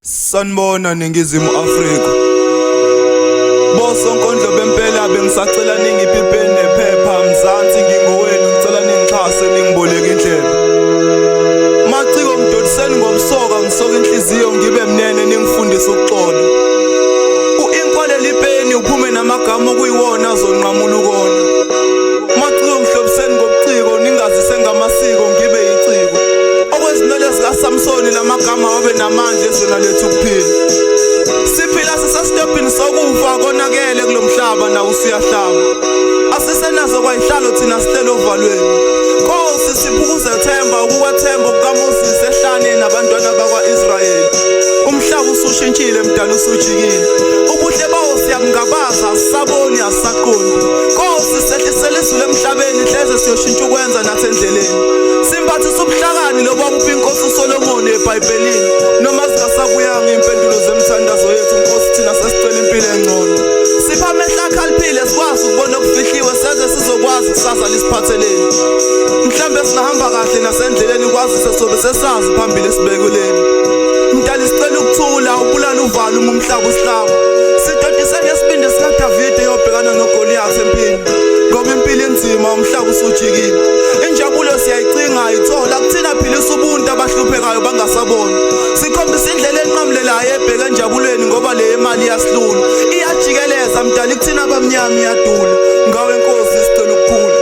Sanibona Ningizimu Afrika. Bosonkondlo bempela bengisacela ningiphe ipeni nephepha Mzansi ngingowenu ngicela ningixhase ningiboleke indlebe. Maciko ngidodiseni ngobusoka ngisoka inhliziyo ngibe mnene ningifundise ukuxola. U-inkwaleli ipeni uphume namagama okuyiwona azonqamula ukona. Maciko ngihlobiseni ngobuciko ningazise ngamasiko ngibe yiciko. Okwezinwele zikaSamsoni lamagama wabe namandla ezweni lethu ukuphila. Siphila sisesitobhini sokufa konakele kulomhlaba nawo usuyahlaba. Asisenazo kwayihlalo thina sihlelo ovalweni. Nkosi sipha ukuzethemba ukukwethemba kukaMoses ehlane nabantwana bakwa-Israyeli. Umhlaba usushintshile mdala usujikile. Ubuhle bawo siyakungabaza asisaboni asisaqondi. Nkosi sehlisele izulu emhlabeni hleze siyoshintsha ukwenza nathi endleleni. Simbathisa ubuhlakani lobo wakuphi inkosi uSolomoni eBhayibhelini. Noma zingasabuyanga iy'mpendulo zemithandazo yethu Nkosi thina sesicela impilo engcono. Sipha amehlo akhaliphile sikwazi ukubona okufihliwe seze sizokwazi kusasa lisiphatheleni. Mhlambe singahamba kahle nasendleleni kwazise sobe sesazi phambili esibekeleni. Mdali sicela ukuthula ubulala uvalo uma umhlaba usihlaba. Sidodise ngesibindi sikaDavide eyobhekana noGoliyathi empini. Ngoba impilo inzima umhlaba usujikile. Injabulo siyayicinga ayithola kuthina philisa ubuntu abahluphekayo bangasaboni. Sikhombisa indlela enqamulelayo ebheke enjabulweni ngoba le imali iyasihlula. Iyajikeleza mdali kuthina abamnyama iyadula. Ngawe Nkosi sicela ukukhula.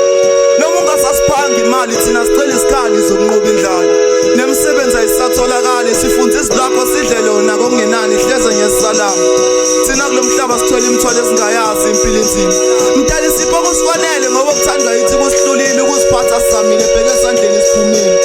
Noma ungasasiphanga imali thina sicela isikhali zokunqoba indlala. Nemisebenzi ayisatholakali sifunza izwi lakho sidle lona kokungenani hleze ngesalama. Thina kulo mhlaba sithwele imithwalo esingayazi impilo inzima. Mdali sipho kusifanele ngoba ukuthandwa yithi kusihlulile ukuziphatha sizamile bheke esandleni siphumile.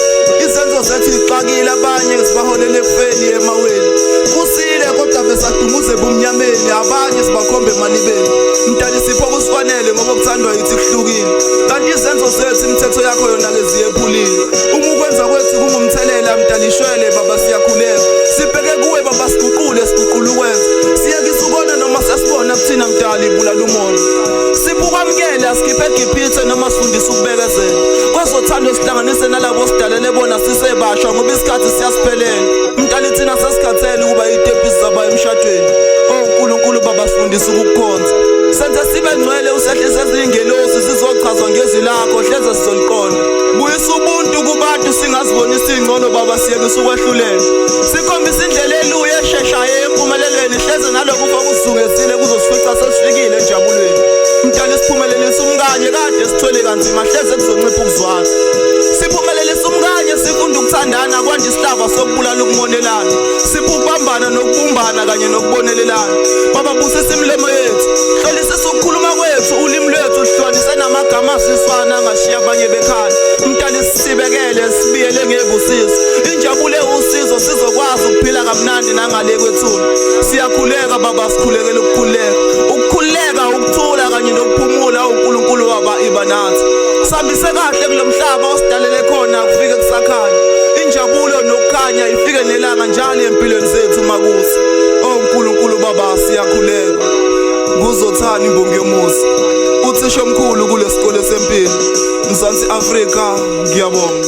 Izenzo zethu ixakile abanye sibaholele ekufeni emaweni. Kusile kodwa besadumuze ebumnyameni abanye sibakhombe emalibeni. Mdali sipho kusifanele ngoba ukuthandwa yithi kuhlukile. Kanti izenzo zethu imithetho yakho yona ke ziyephulile. Uma ukwenza kwethu kungumthelela mdali shwele baba siyakhuleka. Sibheke kuwe baba siguqule siguqule ukwenza. Siyekisa ukona noma sesibona kuthina mdali bulala umona. Sipho ukwamukela sikhiphe eGibhithe noma sifundise ukubekezela. Kwezothando sihlanganise nalabo sidalele bona sisebasha ngoba isikhathi siyasiphelela. Mdali thina sesikhathele ukuba itepisi zaba emshadweni. Oh uNkulunkulu baba sifundise ukukukhonza. Senze sibe ngcwele usehlise izingelosi sizochazwa ngezwi lakho hleze sizoliqonda. Buyisa ubuntu kubantu singaziboni singcono baba siyekisa ukwehlulela. Sikhombisa indlela eluya esheshayo empumelelweni hleze nalokufa kusizungezile kuzosifica sesifikile enjabulweni. Mdali siphumelelisa umkanye kade sithwele kanzima hleze kuzoncipha ukuzwana. Siphumelelisa umkanye sifunda ukuthandana kwanje isihlava sokubulala ukumonelana. Sipha ukubambana nokubumbana kanye nokubonelelana. Baba busisa imilomo yethu. Hlolisisa ukukhuluma kwethu ulimi lwethu luhlukanise namagama aziswana angashiya abanye bekhala. Mdali sibekele sibiyele ngebusiso. Injabulo usizo sizokwazi ukuphila kamnandi nangale kwethuna. Siyakhuleka baba sikhulekela ukukhuleka. Ukukhuleka ukuthula kanye nokuphumula uNkulunkulu waba iba nathi. Sihambise kahle kulomhlaba osidalele khona kufike kusakhanya. Injabulo nokukhanya ifike nelanga njalo empilweni zethu makusa. Oh uNkulunkulu baba siyakhuleka. Kuzothani imbongi yomuzi. Uthisha omkhulu kulesikole sempilo. Mzansi Afrika ngiyabonga.